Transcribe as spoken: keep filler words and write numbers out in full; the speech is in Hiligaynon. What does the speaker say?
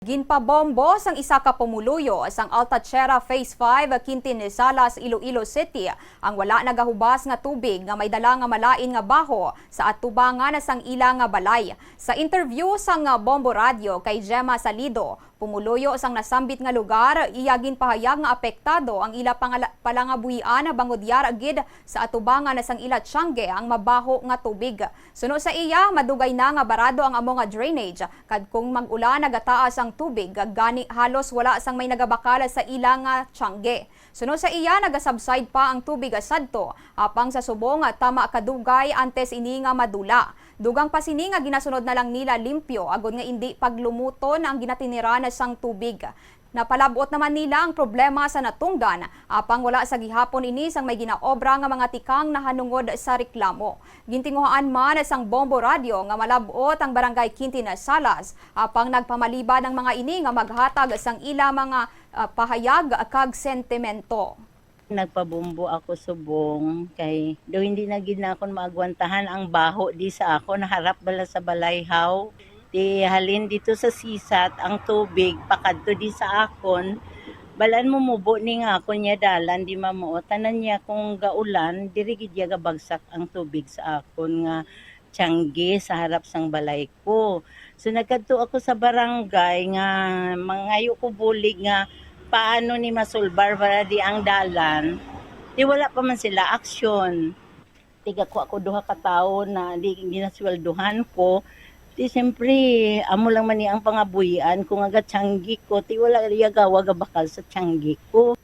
Ginpabombo sang isa ka pumuluyo sang Alta Tierra Phase five, Quintin Salas, Iloilo City, ang wala nagahubas nga tubig nga may dala nga malain nga baho sa atubangan sang ila nga balay. Sa interview sang Bombo Radio kay Gemma Salido, pumuluyo sang nasambit nga lugar, iya ginpahayag nga apektado ang ila pangala-, palangabuhian bangod yara gid sa atubangan sang ila tiyangge ang mabaho nga tubig. Suno sa iya, madugay na nga barado ang amo nga drainage, kag kung mag-ulan, nagataas ang tubig, gani halos wala sang may nagabakal sa ila nga tiyangge. Suno sa iya, nagasubside pa ang tubig sadto, apang sa subong, tama kadugay antes ini nga madula. Dugang pa sini nga ginasunod na lang nila limpyo, agod nga indi paglumuton ang ginatiniran sang tubig. Napalab-ot naman nila ang problema sa natungdan, apang wala sa gihapon ini sang may ginaobra nga mga tikang nahanungod sa reklamo. Gintinguhaan man sang Bombo Radio nga malab-ot ang Barangay Quintin Salas, apang nagpamalibad ang mga ini nga maghatag sang ila mga, ah, pahayag kag sentimento. Nagpabombo ako subong kay daw hindi na gid nakon maagwantahan ang baho di sa akon, harap bala sa balay haw. Ti halin dito sa sisat ang tubig pakadto di sa akon. Balaan mo mubo ni nga akon niya dalan di mamuo. Tanan niya kung gaulan, diri gid ya gabagsak ang tubig sa akon nga tiyangge sa harap sang balay ko. So, nagkadto ako sa barangay nga mangayo ko bulig nga paano ni masulbar para di ang dalan. Di wala pa man sila aksyon. Tiga ko ako duha ka tawo na di ginasweldohan ko. Di siyempre, amo lang man ni ang pangabuhian ko nga gatiyangge ko. Ti wala liya gawa gabakal sa tiyangge ko.